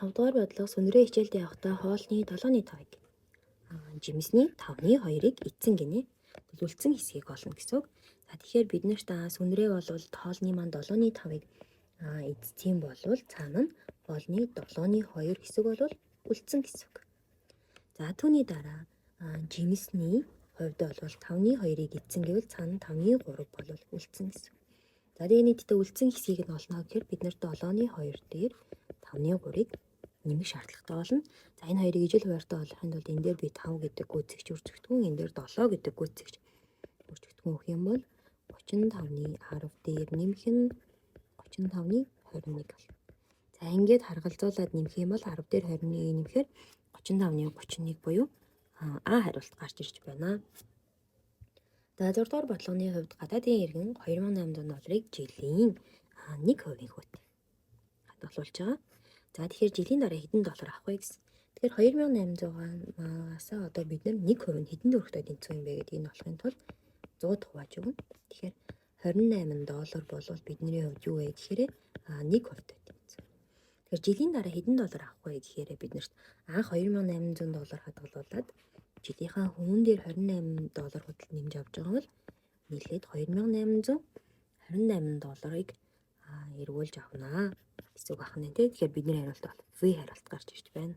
5 дугаар бодлого сүнрээ хичээлд явахдаа хоолны 7-ны 5-ыг жимсний 5-ны 2-ыг эдсэн гинэ. Үлдсэн хэсгийг олно гэсэн үг. За, тэгэхээр бид нарт сүнрээ болвол хоолны маань 7-ны 5-ыг эдсэн болвол цаана нь хоолны 7-ны 2 хэсэг бол үлдсэн гэсэн үг. За, түүний дараа жимсний хувьд бол 5-ны 2-ыг эдсэн гэвэл цаана 5-ны 3 бол үлдсэн гэсэн. За, тэгээ нийтдээ үлдсэн хэсгийг нь олно гэхээр бид нар 7-ны 2 дээр 5-ны 3-ыг нэмэх шаардлагатай болно. За, энэ хоёрыг ижил хуваарьтай олохын тулд энэ дээр би 5 гэдэг гүйцэгч үржигдэхүүн, энэ дээр 7 гэдэг гүйцэгч үржигдэхүүн өгөх юм бол 35-ны 10 дээр нэмэх нь 35-ны 21 болно. За, ингээд харгалзуулаад нэмэх юм бол 10 дээр 21-ийг нэмэхээр 35-ны 31 буюу А хариулт гарч ирж байна. За, 6 дугаар бодлогоны хувьд гадаадын иргэн 2800 долларыг жилийн 1% хүйтэй хадгалуулж байгаа. За, тэгэхээр жилийн дараа хэдэн доллар авах вэ гэсэн. Тэгэхээр 2800-аас одоо бид нар 1% нь хэдэн төгрөгтэй тэнцвэ юм бэ гэдгийг нь олохын тулд 100 хувааж өгнө. Тэгэхээр 28 доллар болвол бидний хувьд юу вэ гэхээр 1%-тай тэнцвэ. Тэгэхээр жилийн дараа хэдэн доллар авах вэ гэхээр бид нарт анх 2800 доллар хадгалуулад жилийнхаа хүн дээр 28 доллар худалд нэмж авч байгаа бол нийлээд 2828 долларыг эргүүлж авнаа гэсэн үг байна, тий. Тэгэхээр бидний хариулт бол V хариулт гарч ирж байна.